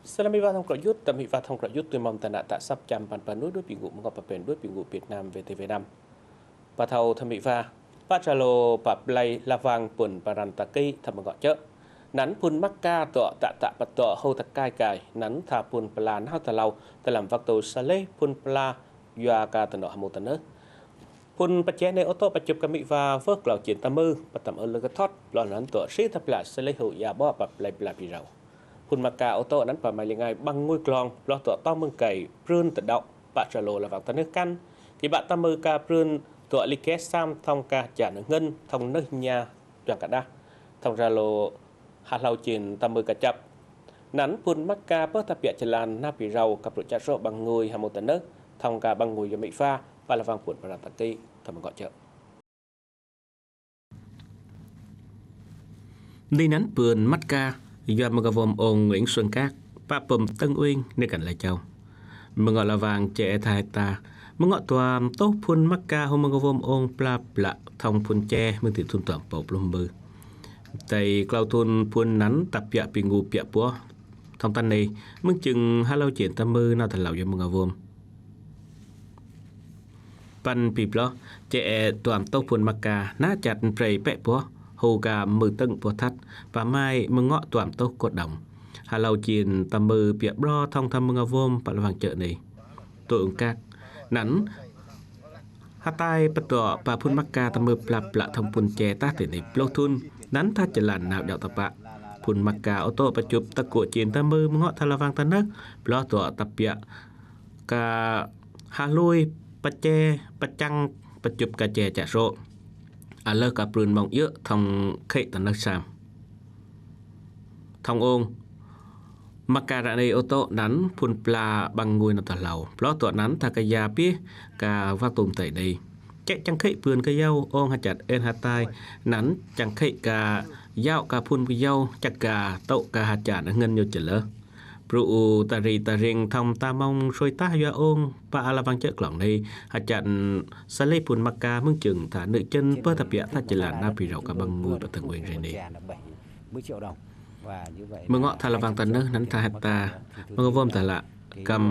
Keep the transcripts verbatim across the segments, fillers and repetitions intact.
Sa la mih wa thong krok yut, ta mih wa thong krok yut tui mom ta na ta sap cham pan pa nuih đuôi pi ngŭ mơngŏ pa pen đuôi pi ngŭ Việt Nam V T V năm. Pa thâu tha mih wa, pa Jalo pa play la wang pun pa ran ta ki tha mơngŏ chơ. Năn phun Maka tŏ ta ta pa tŏ hâu ta kai kai, năn tha phun pla nau ta lau, ta lam wak tô sa lê phun pla yua ka ta nŏ hmô ta nơh. Phun pa che nê ô tô pa chup ka mih wa wơh klong chin ta mư, pa tâm ơ lơ ka thot, lo năn tŏ si ta pla sa lê hâu ya bo pa play pla pi rau. Phun Maka ô tô năn pa mai li ngai băng ngui klong, lo tŏ tong mưng kai, prưn ta đŏk, pa Jalo la wang ta nơh kăn. Ki ba ta mư ka prưn tŏ li ke sam thong ka cha nơh ngân, thong nơh nha, chuang ka đah. Thong Jalo ha hlâu chin ta mư ka chap. Năn phun Maka pơh ta pia chalan na pi rau ka pru cha so băng ngui ha mô ta nơh, thong ka băng ngui yo mih wa, pa la wang phun pa ran ta ki, tha mơngŏ chơ. Ni năn pưn Maka, yua mơngawôm ong Nguyễn Xuân Các, pa pơm tơng uing nê kăn lai châu. Mơngŏ la wang che e thai ta, mơngŏ tuam tôh phun Maka hô mơngawôm ong pla pla thong phun che mưng ti thun tuam pâu pluh mư. Tây klâu thun phun năn ta pia pi ngŭ pia puah. Thong ta nê, mưng chưng ha hlâu chin ta mư nau ta lau yua mơngawôm. Păn pi ploh, che e tuam tôh phun Maka, na chat prei pĕ puah, hô ka mư tơng puah thăt, pa mai mơngŏ tuam tôh kot đong. Ha hlâu chin ta mư pia bro thong tha mơngawôm pa la wang chơ nê. Tui ung kak. Năn, ha tai pa tŏ pa phun Maka ta mư pla pla thong phun che ta ti nê ploh thun, năn tha chalan nau đao ta pă. Phun Maka ô tô pa chup ta kuă chin ta mư mơngŏ tha la wang ta nơh, ploh tŏ ta pia ka ha hlui pa che, pa chăng, pa chup ka che cha so. A lơ ka prưn mong yơ thong khê ta nơh sam. Thong ong. Maka ra nê ô tô năn phun pla băng ngui nau ta lau. Ploh tŏ năn tha ka ya pih ka wa tôm tây nê. Che chăng khê pưn ka yau ong ha chat en ha tai năn chăng khê ka yau ka phun ka yau chak ka tŏ ka ha cha nơh ngân yo chơ lơ. Pru u ta ri ta ring thong ta mong sui ta yua ong pa a la wang chơ klong nê, ha chat sa lê phun Maka mưng chưng tha nư̆ chân pơh ta pia tha chalan na pi rau ka băng ngui pa tơng uing re nê. Mơngŏ tha la wang ta nơh năn tha hĕt ta, mơngawôm ta la, kăm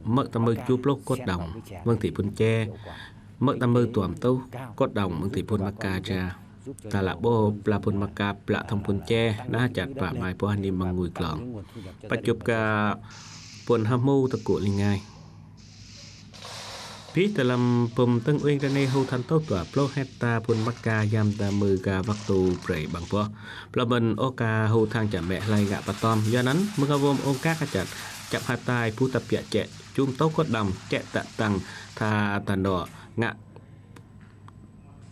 mơ̆ ta mư chu ploh kot đong, mưng ti phun che, mơ̆ ta mư tuam tôh kot đong mưng ti phun Maka cha. Ta la bo pla phun Maka pla thong phun che, na ha chat pa mai puah ni măng ngui klong. Pa chup ka phun ha mô ta kuă li ngai. Pih ta lam pơm tơng uing ra nê hô than tôh tua ploh hĕt ta phun Maka yam ta mư ka wak tô prei băng puah. Ploh bân ô ka hô thang cha mĕ hlai ngă pa tom. Yua năn, mơngawôm ong kak ha chat, chap ha tai phu ta pia che, chum tôh kot đong, che ta tăng, tha ta nŏ, ngă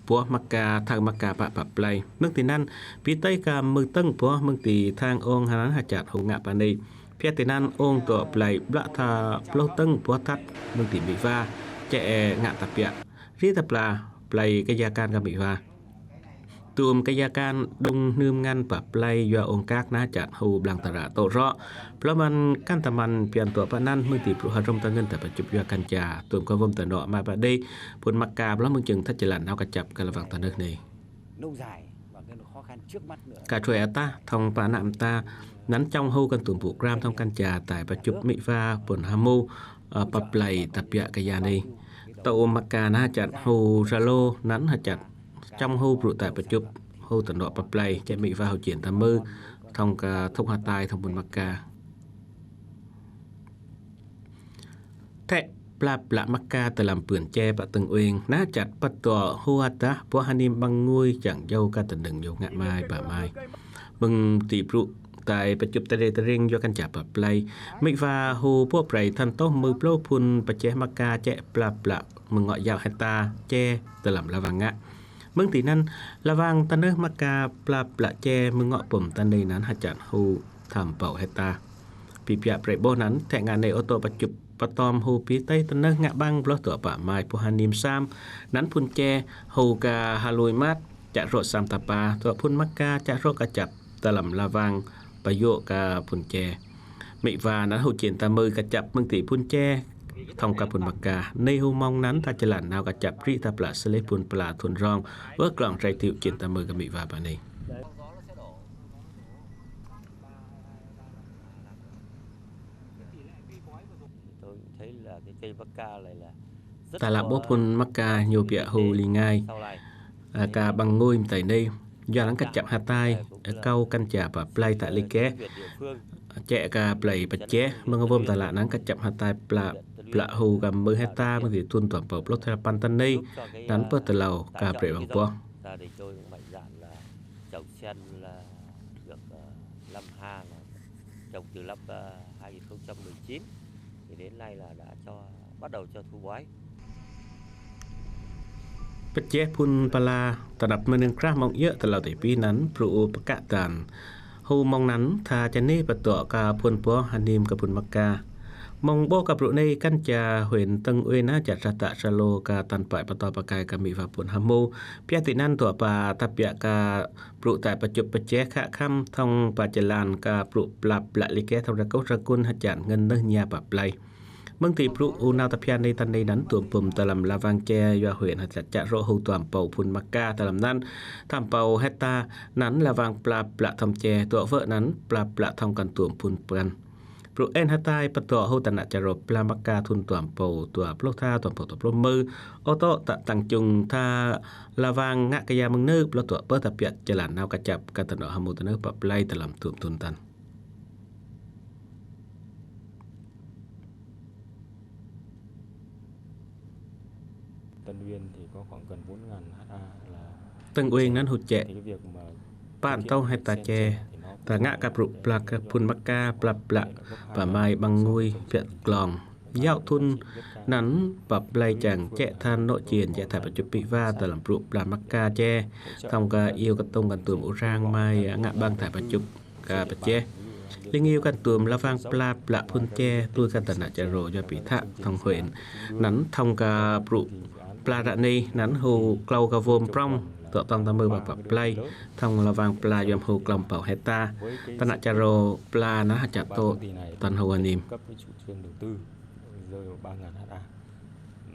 puah Maka, thang Maka pă pă play. Mưng ti năn, pi tây ka mư tơng puah, mưng ti thang ong ha năn ha chat hô ngă pa nê. Pia ti năn ong tŏ play bla tha ploh tơng puah thăt, mưng ti mih wa, che e ngă ta pia. Ri ta pla, play ka ya kan ka mih wa. Tôm ka ya kan đŭng hnưm ngăn pă play yua ong kak na chat hô blang ta ra tŏ rŏ. Ploh măn kan ta măn pian tŏ pă năn mưng ti pru ha rôm ta ngân ta pa chup yua kan cha. Tôm ka wôm ta nŏ mai pă đê. Phun Maka ploh mưng chưng tha chalan nau ka chap ka la wang ta nơh nê. Ka chuai a ta, thong pa na mta, năn chong hô kan tôm pu gram thong kan cha tai pa chup mih wa phun ha mô, ơ, pa play ta pia ka ya nê. Tŏ ôm Maka na ha chat hô Jalo, năn ha chat chong hô pru tai pa chup, hô ta nŏ pa play, che mih wa hô chin ta mư, thong ka thŭk ha tai thong phun Maka. Thĕ pla pla Maka ta lam pưn che pa tơng uing, na chat pa tŏ hô ha ta, puah ha nim băng ngui chăng yau ka ta nưng yau ngă mai pa mai. Mưng ti pru tai pa chup ta đê ta ring yua kan cha pa play. Mih wa hô puah prei than tôh mư ploh phun pa che Maka che pla pla mơngŏ yau hĕt ta che ta lam la wang ngă. Mưng ti năn, la wang ta nơh Maka pla pla che mơngŏ pơm ta nê năn ha chat hô tham pâu hĕt ta. Pi pia prei boh năn, thĕ ngă nê ô tô pa chup pa tom hô pi tây ta nơh ngă băng ploh tŏ pa mai puah ha nim sam, năn phun che, hô ka ha lui mat, cha rŏ sam ta pa, tŏ phun Maka, cha rŏ ka chap, ta lam la wang, pa yŏ ka phun che. Mih wa năn hô chin ta mư ka chap mưng ti phun che, thong ka phun Maka, nê hô mong năn tha chalan nau ka chap ri ta pla sa lê phun pla thun rong, wơh klong trai thiu chin ta mư ka mih wa pa nê. Tala bôh phun Maka ñu biă hu li ngai, a, ka băng ngui mtai nây. Yua lăng kăp jăp ha tai, a, kâu kăn ja pă play tă lĕ geh. Chĕ ka play pă chĕ, mơng a vơm tala năn kăp jăp ha tai pla, pla hu ka mơ heta, mơng ti thun tuăm pâu pluh tha păn tăn nây, năn pơh tơlâu ka brei băng pơh. Gia đình tôi cũng mạnh dạn là trồng sen là được, ờ, năm ha là trồng từ năm, ờ, hai nghìn không trăm mười chín thì đến nay là đã cho, bắt đầu cho thu bói. Pơ chĕ phun pala, ta năp mơnơ̆ng krah mông yơ̆ tơlâu tê pi năn, pru u pơkă tan. Hu mông năn, tha chă nê pơtŏ ka phun pô, hăn nim ka phun Maka. Mông bôh ka pru nê kăn ja huyện Tân Uyên na, ja sa tă sa lô ka tăn păi pơtô pơkai ka mĭ va phun ha mô. Pia ti năn tŏ pa tăp pia ka pru tai pă chŭp pơ chĕ khă khăm thŏng pă jơlan ka pru pla pla lĕ geh thŏng rơkâu rơkun ha jan ngăn nơh nia pă play. Mơng ti pru u nau tăp pia nê tăn nê năn tuôm pŭm tơlăm la vang chĕ yua huyện ha jan chă rô hu tuăm pâu phun Maka tơlăm năn. Thăm pâu heta năn la vang pla pla thŏng chĕ tŏ vơ̆ năn pla pla thŏng kăn tuôm phun păn. Pru en ha tai pơtŏ hu tơnă chă rô pla Maka thun tuăm pâu tua pluh tha tuăm pâu tua pluh mơ. Ô tô tă tăng chung tha la vang ngă kơ ya mơng nơ pluh tŏ pơh tăp pia jơlan nau kăp jăp ka tơnŏ ha mô tơnơ pă play tơlăm tuôm thun tăn. Tân Uyên thì có khoảng gần bốn ngàn ha là Tân Uyên năn hu chĕ. Thì cái việc mà păn tâu heta chĕ, ta ngă ka pru pla ka phun Maka pla pla pă mai băng ngui pia klong. Yau thun năn pă play chăng chĕ than nô chiên chĕ tha pă chŭp pi va tơlăm pru pla Maka chĕ. Thŏng ka iu ka tông kăn tuôm u rang mai ngă băng tha pă chŭp ka pă chĕ. Lĕ ngiu kăn tuôm la vang pla pla phun chĕ tui kăn tơnă chă rô yua pi tha thŏng huyện. Năn thŏng ka pru pla ră nê năn hu klâu ka vôm prŏng tŏ tŏng ta mơ pă pă play. Thŏng la vang pla yuăm hu klâu pâu heta. Tơnă chă rô pla năn ha chă tŏ tăn hu hăn nim. Cấp với chủ trương đầu tư rơi vào ba ngàn ha.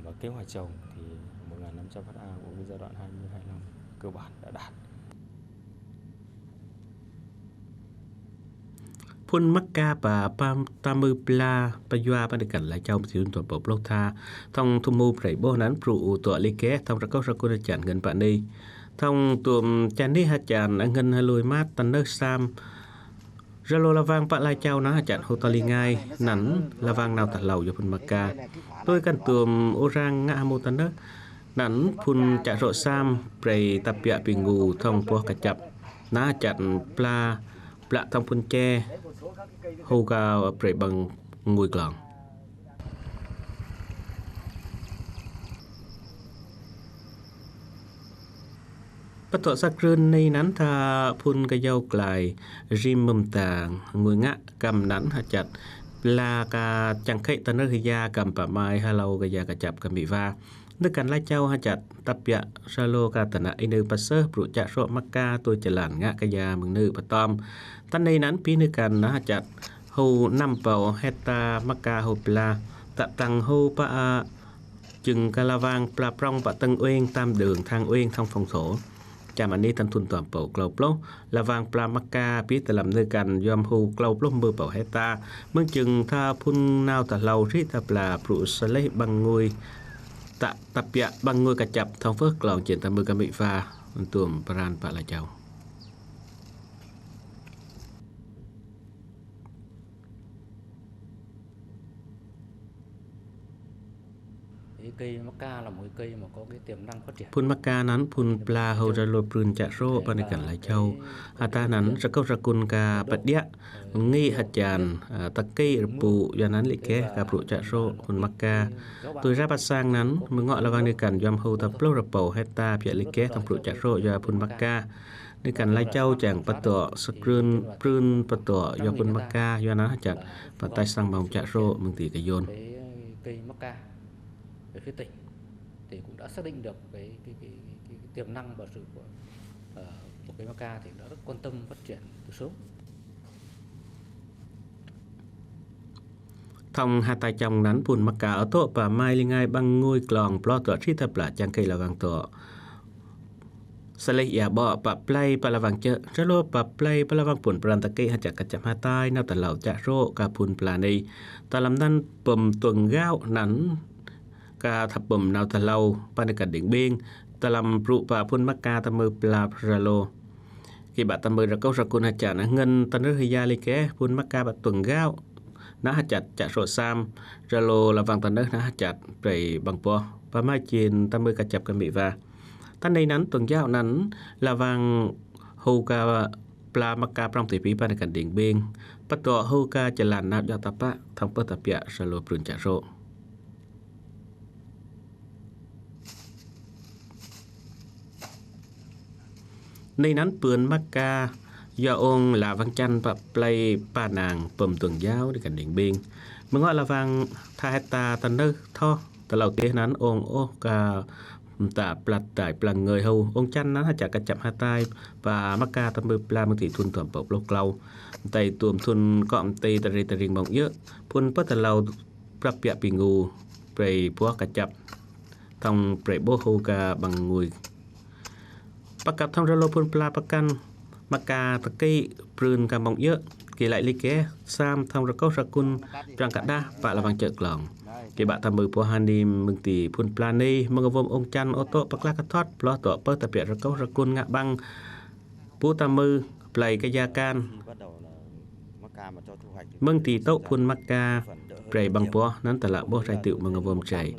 Và kế hoạch trồng thì một ngàn năm trăm ha của cái giai đoạn hai mươi hai năm cơ bản đã đạt. Phun Maka pă păm ta mơ pla pă yua pă nê kăn la châu mơng ti thun tuăm pâu pluh tha. Thŏng thŭ mô prei bôh năn pru u tŏ lĕ geh thŏng rơkâu rơkun ha jan ngăn pă nê. Thŏng tuôm chă nê ha jan ngăn ha lui măt tăn nơh sam. Ră lô la vang pă la châu năn ha jan hu tơ lĕ ngai năn la vang nau tơlâu yua phun Maka. Tui kăn tuôm u rang ngă ha mô tăn nơh. Năn phun chă rô sam prei tăp pia pi ngu thŏng pô kăp jăp. Năn ha jan pla pla thŏng phun chĕ hu ka prei băng ngui klong. Pơtŏ sa krưn nê năn tha phun kơ yau klai rim mơm tang ngui ngă kăm năn ha jan pla ka chăng khĕ tăn nơh ya kăm pă mai ha lâu ka ya kăp jăp ka mĭ va. Nơ kăn la châu ha jan tăp pia sa lô ka tơnă i nơ pă sơh pru chă rô Maka tui jơlan ngă ka ya mơng nơ pơtŏm. Tăn nê năn pi nơ kăn năn ha jan hu năm pâu heta Maka hu pla tă tăng hu pă a Jâng ka la vang pla prŏng pă Tân Uyên, Tam Đường, Thang Uyên, thŏng phong thổ. Chăm anai tăn thun tuăm pâu klâu pluh, la vang pla Maka pih tơlăm nơh kăn yuăm hu klâu pluh mơ pâu heta. Mơng jâng tha phun nau tơlâu ri tha pla pru sa lĕ băng ngui. Tă tăp pia băng ngui kăp jăp thŏng phơh klong jên ta mơ ka mĭ va, tuôm pran pă la châu. Cái cây mắc ca là một cái cây mà có cái tiềm năng phát triển. Phun Maka năn phun pla hâu ra lô prưn chă rô pă nê kăn la châu. Hơta năn rơkâu rơkun ka pă đia ngĭ hơjan, a, tơkê rơpu, yua năn lĕ keh ka pru chă rô phun Maka. Tui ră pă sang năn, mơng ngŏ la vang nê kăn yuăm hâu ta pluh rơpâu heta pia lĕ keh thŏng pru chă rô yua phun Maka. Nê kăn la châu chăng pơtŏ sa krưn prưn pơtŏ yua phun Maka, yua năn hơjan pă tai sang mông chă rô mơng ti kơ yôn. Cái cây mắc ca về phía tỉnh thì cũng đã xác định được cái, cái, cái, cái, cái tiềm năng và sự của, ờ, của cây mắc ca thì đã rất quan tâm phát triển từ sớm. Thŏng hơta chăm năn phun Maka ơ tŏ pă mai lĕ ngai băng ngui klong ploh tŏ ri tha pla chăng kơi la vang tŏ. Sa leh ia bok pă play pă la wang chơ, rơlô pă play pă la wang pŭn pran ta kĭ hachă kachăp ha tai nau ta hlâo chă rô̆ ka phŭn pla nây. Ta lăm năn pơm tuang gao năn ka thâp pơm nau ta hlâo pă nây kăn đing bing. Ta lăm brŭ pă phŭn mă ka ta mưh pla rơlô. Kĭ bă ta mưh rơkâu rơkun hachă năn ngăn ta nơh hia lĕ kĕ phŭn mă ka pă tuang gao. Nă hachă chă rô̆ sam, rơlô la wang ta nơh nă hachă brei băng boh. Pă mai chin ta mưh kachăp kăn mĭ wa. Ta nây năn tuang gao năn la wang hô ka pla mă ka prong ti pi pă nây kăn đing bing. Pă tŏ hô ka chalan nau jŏ ta pă, thŏng pơh ta piă rơlô brŭn chă rô̆. Nây năn pưn mă ka, yua ung la wang chăn pă play pă nang pơm tuang gao nây kăn đing bing. Mơ̆ng ngŏ la wang tha hĕ ta ta nơh thoh, ta hlâo têh năn ung ôh ka mta plat tai plang ngơi hô. Ung chăn năn hachă kachăp ha tai, pă mă ka ta mưh pla mơ̆ng ti thŭn tuăm pơh pluh klâo. Mtei tuăm thŭn kŏ mtei ta ri ta ring mông yơh. Phŭn pơh ta hlâo prăp piă pi ngu, brei boh kachăp. Thŏng brei boh hô ka băng ngui. Pă kăp thŏng rơlô phŭn pla pă kăn, mă ka ta kĭ prưn ka mông yơh, kĭ lai lĕ kĕ, sam thŏng rơkâu rơkun, prang kă đah, pă la wang chơ klong. Kĭ bă ta mưh boh hanim mơ̆ng ti phŭn pla nây, mơ̆ng a wôm ung chăn ô tŏ pă klah kă thŏt, ploh tŏ pơh ta piă rơkâu rơkun ngă băng, pŭ ta mưh, play kơ ya kan. Mơ̆ng ti tŏ phŭn mă ka, brei băng boh, năn ta lă boh rai tŭ mơ̆ng a wôm chai.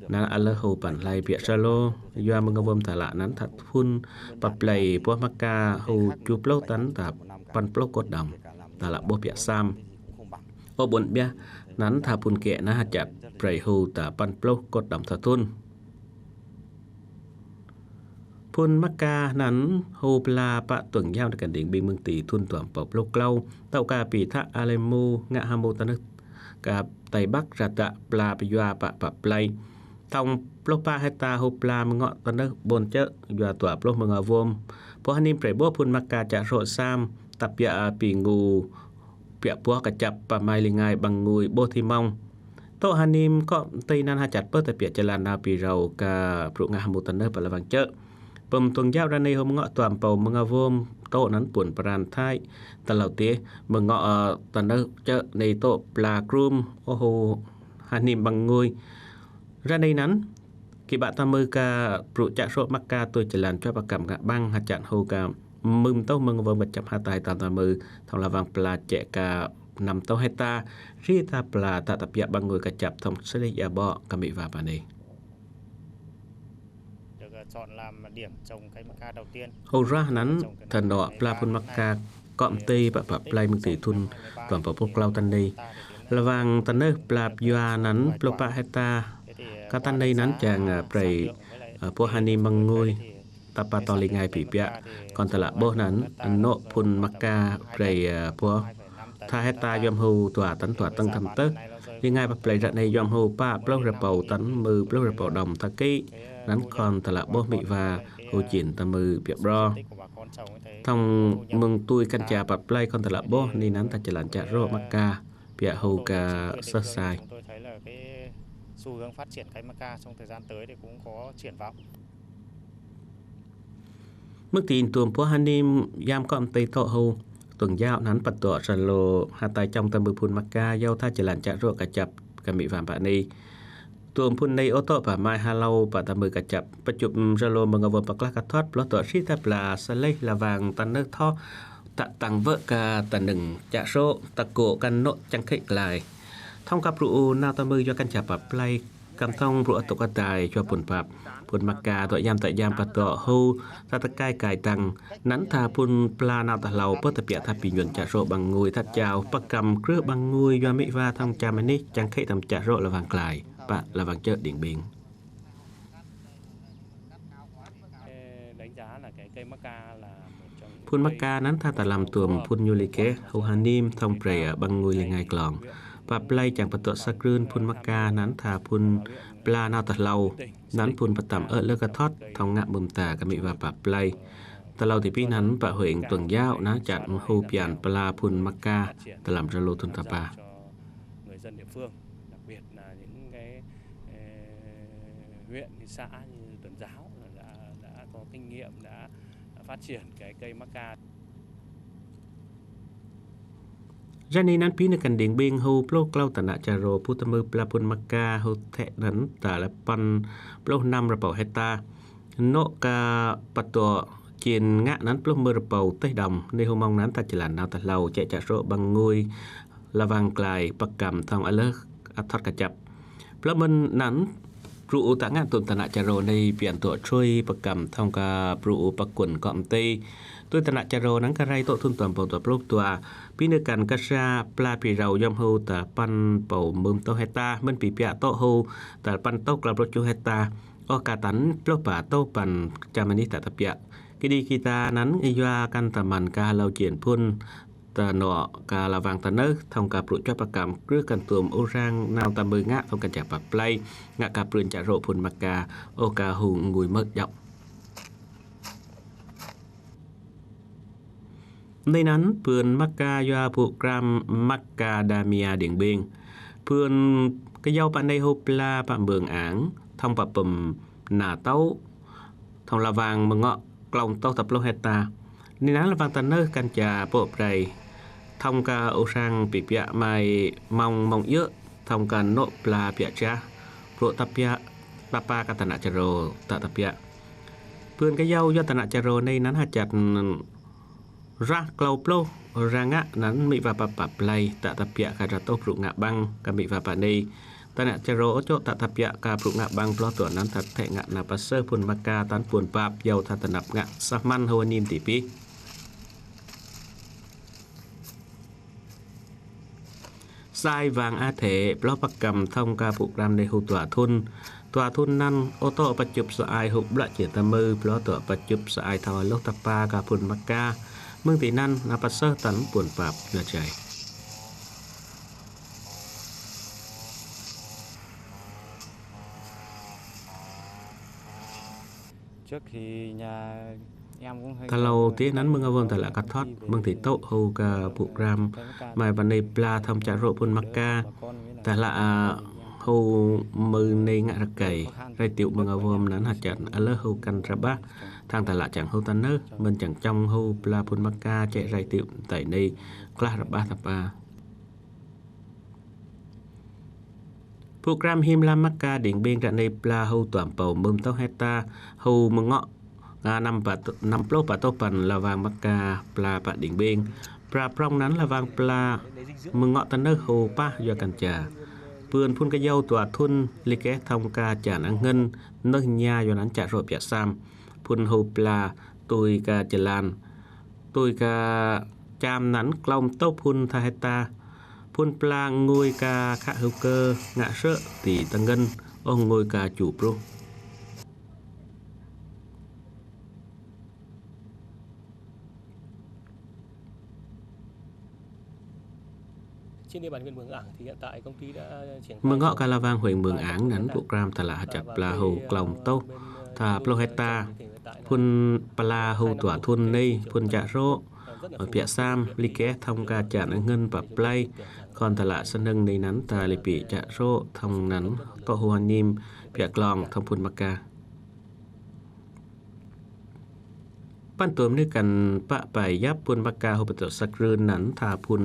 Năn a lơ hô păn lai piă rơlô, yua mơ̆ng a wôm ta lă năn tha phŭn pă play boh mă ka hô chu ploh tăn ta păn ploh kôt đăm. Ta lă boh piă sam. Ô bôn biă, năn tha phŭn kĕ nă hachă brei hô ta păn ploh kôt đăm tha thŭn. Phŭn mă ka năn hô pla pă tuang gao nây kăn đing bing mơ̆ng ti thŭn tuăm pơh pluh klâo. Tŏ ka pi thă a lĕ mô ngă ha mô ta nơh ka Tây Bắc ra tă pla pơyua pă pă play. Thŏng pluh pă hĕ ta hô pla mơ̆ng ngŏ ta nơh bôn chơ yua tua pluh mơ̆ng a wôm. Boh hanim brei boh phŭn mă ka chă rô̆ sam, ta piă pi ngu piă boh kachăp pă mai lĕ ngai băng ngui boh thi mông. Tŏ hanim kŏ mtei năn hachă pơh ta piă chalan nau pi rau ka brŭ ngă ha mô ta nơh pă la wang chơ. Pơm tuang gao ra nây hô mơ̆ng ngŏ tuăm pâu mơ̆ng a wôm tŏ năn pŭn pran thai. Ta hlâo têh mơ̆ng ngŏ, ơ, ta nơh chơ nây tŏ pla krum, ô hô hanim băng ngui. Ra nây năn, kĭ bă ta mưh ka brŭ chă rô̆ mă ka tui chalan chua pă kăm ngă băng hachă hô ka mưm tŏ mơ̆ng a wôm kachăp ha tai tăm ta mưh, thŏng la wang pla chĕ ka năm tŏ hĕ ta, ri ta pla ta ta piă băng ngui kachăp thŏng sa lĕ ia bok kăn mĭ wa pă nây. Hô rah năn, ta nŏ pla phŭn mă ka kŏ mtei pă pă play mơ̆ng ti thŭn tuăm pơh pluh klâo ta nây. La wang ta nơh pla pơyua năn pluh pă hĕ ta. Kơ ta nây năn chang, ơ, brei, ơ, boh hanim băng ngui. Ta pă tŏ lĕ ngai pi piă. Kŏn ta lă boh năn, nŏ phŭn mă ka brei, ơ, boh. Tha hĕ ta yuăm hô tua tăn tua tâng thăm tơh. Lĕ ngai pă play ră nây yuăm hô pă pluh rơpâu tăn mưh pluh rơpâu đăm ta kĭ. Năn kŏn ta lă boh mĭ wa hô chin ta mưh piă bro. Thŏng mơ̆ng tui kăn cha pă play kŏn ta lă boh nây năn ta chalan chă rô̆ mă ka piă hô ka sơh sai. Mơ̆ng ti tuôm boh hanim yam kŏ mtei tŏ hô tuang gao năn pă tŏ rơlô ha tai chŏng ta mưh phŭn mă ka yau tha chalan chă rô̆ kachăp kăn mĭ wa pă nây. Tuôm phŭn nây ô tŏ pă mai ha hlâo pă ta mưh kachăp. Pă chŭp rơlô mơ̆ng a wôm pă klah kă thŏt ploh tŏ ri ta pla sa lĕ la wang ta nơh thoh ta tăng wơ̆ ka ta nưng chă rô̆ ta kŏ kăn nŏ chăng khĕ klai. Thŏng ka brŭ u nau ta mưh yua kăn cha pă play kăm thŏng brŭ a tŏ ka tai chua phŭn păp. Phŭn mă ka tŏ yam ta yam pă tŏ hô ta ta kai kai tăng. Năn tha phŭn pla nau ta hlâo pơh ta piă tha pi nhuăn chă rô̆ băng ngui thăt chao pă kăm krưh băng ngui yua mĭ wa thŏng cha mơnih chăng khĕ tăm chă rô̆ la wang klai. Pă la wang chơ đing bing. Phŭn mă ka năn tha ta lăm tuôm phŭn ñu lĕ kĕ hô hanim thŏng brei, ơ, băng ngui lĕ ngai klong. Pă play chăng pă tŏ sa krưn phŭn mă ka năn tha phŭn pla nau ta hlâo. Năn phŭn pă tăm ơ̆ lơ kă thŏt thŏng ngă mưm ta kăn mĭ wa pă play. Ta hlâo ti pi năn pă huêng tuang gao năn chă hô pian pla phŭn mă ka ta lăm rơlô thŭn ta pă. Có kinh nghiệm đã phát triển cái cây mắc ca. Zah ni năn pi nơ̆r kăn Điện Biên hŭ plôh klâo ta nă čar rô pu ta mưh pla phŭn Maka hŭ thĕ năn ta lĕ păn plôh năm rơpâo hêta. Nô̆ ka pă tŏ čin ngă năn plôh mưh rơpâo têh đăm, nê hŭ mông năn ta jơlan nao ta hlâo jĕ čar rô băng ngui la vang glai pă kăm thŏng alơh athŏt kơjăp. Plơ̆ mơ̆n năn, bru u ta ngă tŭn ta nă čar rô nê pian tŏ čuê pă kăm thŏng ka bru u pă kuăn kŏ mtê. Tui ta nă čar rô năn ka rai tŏ thŭn tuăm pâo dua pluh dua. Pi nơ̆r kăn kơsa pla pi rau yom hŭ ta păn pâo mưm tâo hêta, mơ̆n pi piă tŏ hŭ ta păn tâo klâo pluh čuh hêta. Ôh ka tăn pluh pă tâo păn čam anih ta ta piă. Kđi kita năn yua kăn ta măn ka hlâo jên phŭn ta nŏ ka la vang ta nơh, thŏng ka bru čuă pă kăm krưh kăn tuôm ur rang nao ta mưh ngă thŏng kăn čar pă play, ngă ka prưn čar rô phŭn Maka, ôh ka hŭ ngui mơ̆ jŏk. Nê năn phŭn Maka yua program Macadamia Điện Biên. Phŭn kơyâo pă nê hŭ pla pă mbơng ang, thŏng pă pơm na tâo, thŏng la vang mơngŏ klâo tâo ta pluh hêta. Nê năn la vang ta nơh kăn čar pŏ prai. Thŏng ka ur rang pi piă mai mông mông yơh, thŏng ka nô̆ pla piă čah, bru ta piă, ta pă ka ta nă čar rô ta ta piă. Phŭn kơyâo yua ta nă čar rô nê năn hơčăt rah klâo pluh rang ngă năn mĭ va pă pă play ta ta piă ka rah tŏ bru ngă băng ka mĭ va pă nê. Ta nă čar rô ôh čŏ ta ta piă ka bru ngă băng ploh tŏ năn ta thĕ ngă nao pă sơh phŭn Maka tăn phŭn pap yâo ta ta năp ngă sah măn hŭ anim ti pih. Sai vang a thĕ ploh pă kăm thŏng ka program nê hŭ dua thŭn. Dua thŭn năn ô tô pă čŭp sa ai hŭ blă čê ta mưh ploh tŏ pă čŭp sa ai thâo lôh ta pă ka phŭn Maka. Mơ̆ng ti năn nao pă sơh tăn phŭn pap yua jai. Trước thì nhà em cũng hơi Ka hlâo ti năn mơ̆ng a vơm ta lă ka thŏt, mơ̆ng ti tŏ hŭ ka program mai pă nê pla thŏng čar rô phŭn Maka, ta lă a hŭ mưh nê ngă rơkơi, rai tiŭ mơ̆ng a vơm năn hơčăt alơh hŭ kăn rơbah, thŏng ta lă čang hŭ ta nơh, mơ̆n čang čŏng hŭ pla phŭn Maka jĕ rai tiŭ tai nê, klah rơbah ta pă. Program him lam Maka Điện Biên ră nê pla hŭ tuăm pâo mưm tâo hêta hŭ mơngŏ, a, năm pă, năm pluh pă tâo păn la vang Maka pla pă Điện Biên. Pla prŏng năn la vang pla mơngŏ ta nơh hŭ pah yua kăn čar. Phŭn phŭn kơyâo dua thŭn li keh thŏng ka čar năp ngăn nơh ña yua năn čar rô piă sam. Phŭn hŭ pla tui ka jơlan tui ka čam năn klâo tâo phŭn tha hêta. Phŭn pla ngui ka khă hŭ kơ ngă sơ̆ ti ta ngăn, ôh ngui ka ču pruh. Trên địa bàn huyện Mường Ảng thì hiện tại công ty đã triển khai Mơngŏ ka la vang huyện Mường Ảng năn program ta lă hơčăt pla hŭ klâo tâo tha pluh hêta. Phŭn pla hŭ dua thŭn nê, phŭn čar rô, ơ, piă sam, li keh thŏng ka čar năp ngăn pă play, kon ta lă sơnơ̆ng nê năn ta li pi čar rô thŏng năn tŏ hŭ anim piă klong thŏng phŭn Maka. Păn tuôm nê kăn pă pai yap phŭn Maka hŭ pă tŏ săk rưn năn tha phŭn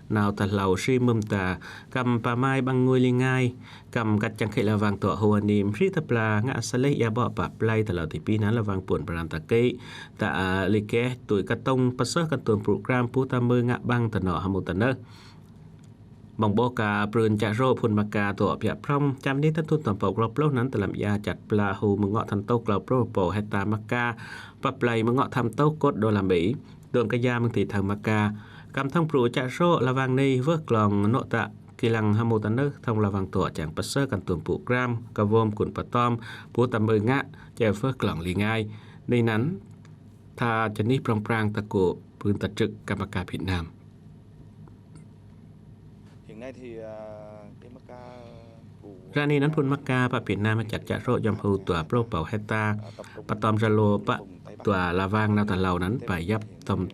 nao ta hlâo sri mơ̆m ta kăm pă mai băng ngui li ngai, kăm kăt čang khĕ la vang tŏ hŭ anim sri ta pla ngă sa lêh ia bŏ pă play ta hlâo ti pih năn la vang phŭn pran ta kĕ ta, a, li keh tui ka tŏng pă sơh kăn tuôm program pu ta mưh ngă băng ta nŏ hmâo ta nơh. Mơ̆ng ƀô̆ ka prưn čar rô phŭn Maka tŏ piă prŏng, čam ni tăn thŭn tuăm pâo klâo pluh năn ta lăm ia čăt pla hŭ mơngŏ thăn tâo klâo pluh pâo hêta Maka, pă play mơngŏ thăm tâo kôt đô la Mỹ, dơ̆ng kơ ia mơ̆ng ti thăng Maka. Kăm thŏng bru čar rô la vang nê vơh klong nô̆ ta kilang hmâo ta nơh thŏng la vang tŏ čang pă sơh kăn tuôm program, ka vơm kun pơtơm, pu ta mưh ngă, jĕ vơh klong li ngai. Nê năn, tha čơ nih prŏng prang ta kŏ, prưn ta čư̆ ka Maka Việt Nam. Ră nê năn phŭn Maka pă Việt Nam čăt čar rô yom hŭ dua pluh pâo hêta, pơtơm Zalo pă dua la vang nao ta hlâo năn pai yap tŏm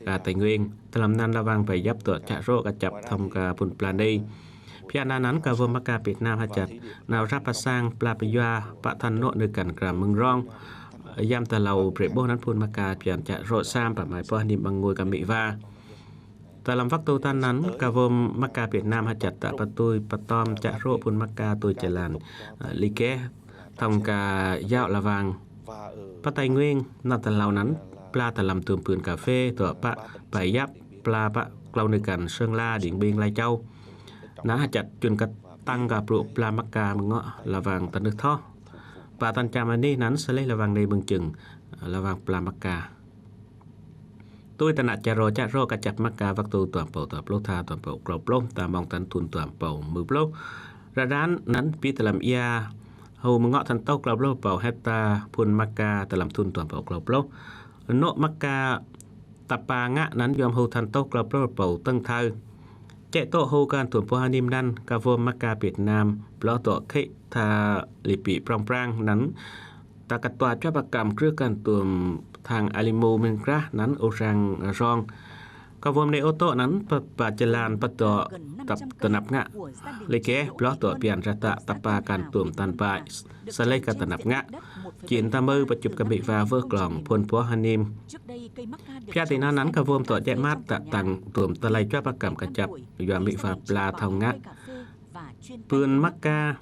ka Tây Nguyên. Ta lăm năn la vang pai yap tŏ čar rô kơjăp tŏm ka phŭn pla nê. Phiă na năn ka vơm Maka Việt Nam hơčăt nao rap pă sang pla pơyua pă thăn nô̆ nơ̆ kăn gram mơ̆ng rong. Yam ta lou brei boh nan phun Macau pian chah roh sam pamai poh nim bang ngui ka mih va. Ta lam vak tu tan nan ka vom Macau Việt Nam hachad ta patui patom chah roh phun Macau tui jalan, eh, li keh thong ka yau lavang. Patai nguing na ta lou nan pla ta lam tum pun cà phê tuh pa pai yap pla pa klou nui kan Sơn La, Điện Biên, Lai Châu. Na hachad chun ka tăng ka bruk pla Macau mngoh lavang ta nui thoh. Pa tan cham ani nan sa leh lavang nei mưng chưng, eh, lavang pla Macau. Tui ta na chah roh chah roh ka chap Macau vak tu tuam pau tuam ploh tha tuam pau klou ploh ta mong tan thun tuam pau mui ploh. Radan nan pi ta lam ia hou mngoh than toh klou ploh pau hekta phun Macau ta lam thun tuam pau klou ploh. Noh Macau ta pa ngah nan yom hou than toh klou ploh pau tâng thau. Cheh toh hou kan tuam poh anim nan ka vom Macau Việt Nam ploh toh kheh tha li pi prong prang nan ta ka tua chua pa kam krưh kan tuam thang alimu ming krah nan u rang rong. Ka vom nei ô tô nan pa, pa jalan pa toh tap tanap ngah. Li keh ploh toh pian rata ta pa kan tuam tan bai. Sa leh ka tanap ngah. Chin ta mơ pa chup ka mih va vơ klong phun poh anim. Pia ti nan nan ka vom toh cheh mat ta tăng tuam ta lai chua pa kam ka chap yua mih va pla thong ngah. Pun Macau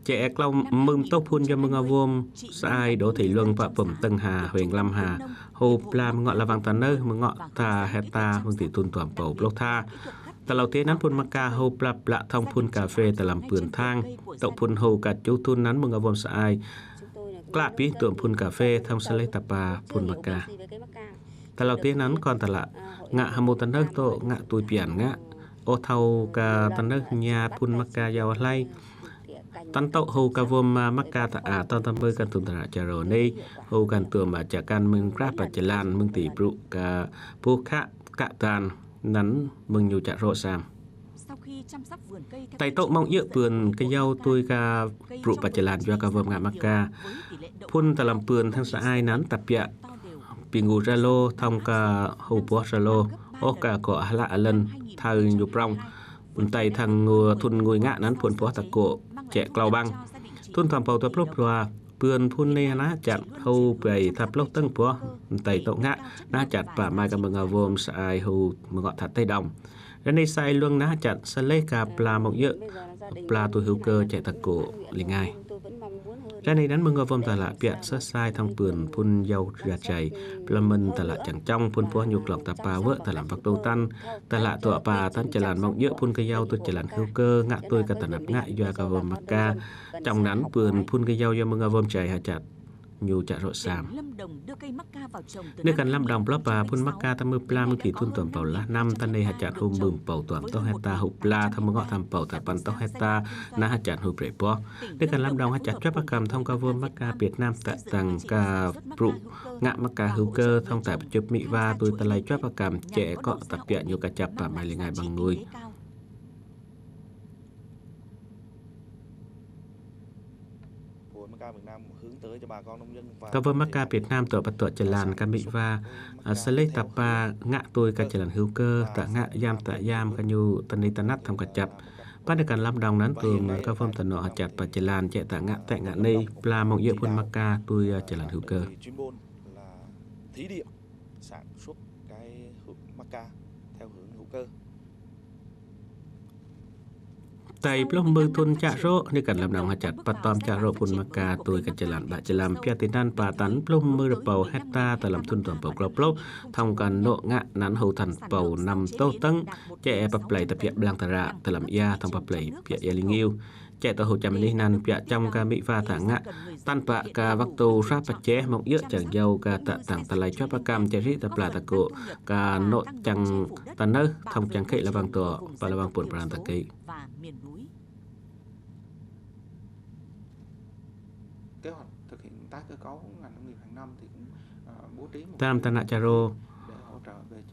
cheh e klou mum toh phun yua mưng a vom sa ai đô thầy luông pa pum tâng ha huêng lam ha. Hou pla mngoh lavang ta nơ mngoh tha hekta mưng ti thun tuam pau ploh tha. Ta lou ti nan phun Macau hou pla pla thong phun cà phê ta lam pun thang. Toh phun hou ka chu thun nan mưng a vom sa ai. Kla pi tuam phun cà phê thong sa leh ta pa phun Macau. Ta lou ti nan kon ta la ngah hamu ta nơ toh ngah tui pian ngah. Ô thau ka ta nơ nia phun Macau yau hlai. Tan toh hou ka vom Macau ta a tan ta mơ kan tun ta na chah roh nei hou kan tuam ma chah kan mưng krah pa jalan mưng ti bruk ka pu khah ka tan nan mưng ñu chah roh sam. Tai toh mong yơh pun ka yau tui ka bruk pa jalan yua ka vom ngah Macau. Phun ta lam pun thang sa ai nan ta pia pi ngu ra lô thong ka hou poh ra lô. Ôh ka koh hla alen thau ñu prong. Ntai thang ngu thun ngui ngah nan phun poh ta koh cheh klou bang. Thun tuam pau tuam ploh ploh pun phun nei na chah hou pai tha ploh tâng poh ntai toh ngah na chah pa mai ka mưng a vom sa ai hou mngoh tha teh dom. Ra nei sa ai luang na chah sa leh ka pla mong yơh pla tui hữu cơ cheh ta koh li ngai. Ra nei nan mưng a vom ta la pia sa sai thong pun phun yau ra chai pla mơn ta la chang chong phun poh ñu klok ta pa vơ ta lam vak tu tan ta la tuah pa tan jalan mong yơh phun ka yau tu jalan hữu cơ ngah tui ka tanap ngah yua ka vom Macau. Chong nan pun phun ka yau yua mưng a vom chai hachad ñu chah roh sam. Nui kan Lâm Đồng ploh pa phun Macau ta mơ pla mưng ti thun tuam pau lah năm ta nei hachad hou mum pau tuam toh hekta hou pla thong mngoh tham pau ta pan toh hekta na hachad hou brei poh. Nui kan Lâm Đồng hachad chua pa kam thong ka vom Macau Việt Nam ta tăng ka bruk ngah Macau hữu cơ thong ta pa chup mih va tui ta lai chua pa kam cheh koh ta pia ñu ka chap pa mai li ngai bang ngui. Ka vom Macau Việt Nam toh pa toh jalan ka mih va, a, sa leh ta pa ngah tui ka jalan hữu cơ ta ngah yam ta yam ka ñu ta ni ta nat thong ka chap. Pa nui kan Lâm Đồng nan tuam ka vom ta noh hachad pa jalan cheh ta ngah teh ngah nei pla mong yơh phun Macau tui, a, jalan hữu cơ. Tai ploh mơ thun chah roh nui kan Lâm Đồng hachad patom chah roh phun Macau tui ka jalan ba jalan pia ti nan pa tan ploh mơ ra pau hekta ta lam thun tuam pau klou ploh thong kan noh ngah nan hou than pau năm toh tâng cheh e pa plei ta pia blang ta ra ta lam ia thong pa plei pia ia li ngiu. Cheh toh hou cham ni nan pia chong ka mih va ta ngah. Tan pa ka vak tu sra pa cheh mong yơh chang yau ka ta tăng ta lai chua pa kam cheh ri ta pla ta koh ka noh chang ta nơ thong chang kheh lavang toh pa lavang pun pran ta kei. Tam ta na chah roh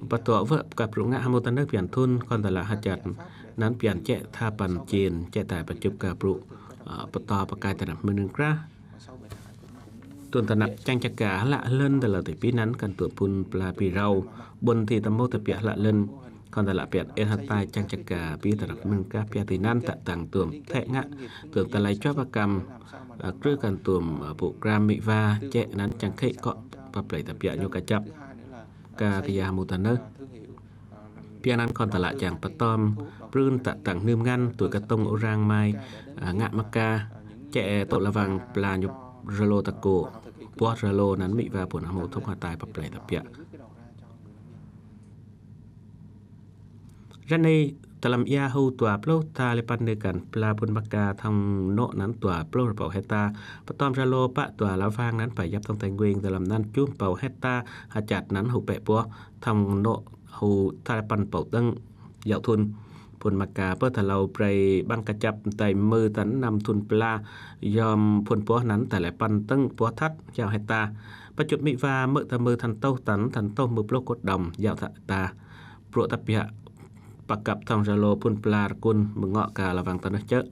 pa toh vơ ka bruk ngah hamu ta nơ pian thun kon ta la hachad nan pian cheh tha pan chin cheh tai pa chup ka bruk, a, pa toh pa kai ta nap mưng krah. Tuan ta nap chang chaka hla hlơn ta la ti pi nan kan tuah phun pla pi rau. Bun ti ta mâu ta pia hla hlơn. Khon tơlah piăt en hơtai chang chaka pi tơrăp mưng kah pia ti năn tă tăng tuôm thĕ ngă, tuôm tơlơi chuă pơkăm, ơ, krư̆ kăn tuôm, ơ, program mĭ va, chĕ năn chang khĕ kŏ pă plei tơbiă ñu kơjăp. Ka kơ ya hmô tơ nơh. Pia năn khon tơlah chang pơtơm, prưn tă tăng nưm ngăn, tui kơtông ôrang mai, ơ, ngă mă ka, chĕ tŏ lơwang pla ñu rơlô tơkô, puah rơlô năn mĭ va phun hmô thông hơtai pă plei tơbiă. Ră anai, tơlăm ia hŭ tua pluh ta lĕ păn nư kăn pla phun mă ka thŏng nô̆ năn tua pluh rơbâo hêta. Pơtơm rơlô pă tua lơwang năn pơyăp thŏng Tây Nguyên tơlăm năn jum rơbâo hêta hơjat năn hŭ pĕ puah thŏng nô̆ hŭ ta lĕ păn rơbâo tơ̆ng yau thŭn. Phun mă ka pơh tơlâo brei ƀăng kơjăp tai mơ tăn năm thŭn pla yom phun puah năn ta lĕ păn tơ̆ng puah thăt yau hêta. Pơčŭt mĭ va mơ̆ ta mơ thăn tôh tăn, thăn tôh mơ pluh kôt đŏng yau thăt ta. Bruă tơbiă pơkăp thŏng rơlô phun pla rơkun mơngŏ ka lơwang tơ nơh čơ̆.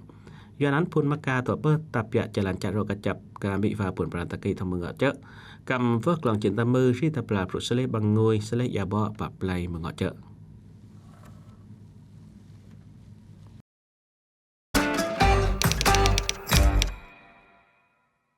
Yua năn phun mă ka tŏ pơh tơbiă jơlan čar rŏ kơjăp ka mĭ va phun pran tơki thŏng mơngŏ čơ̆. Kăm wơh glông jên ta mơ ri ta pla bruă sơlêh ƀăng ngui, sơlêh ia ƀô̆ pă plei mơngŏ čơ̆.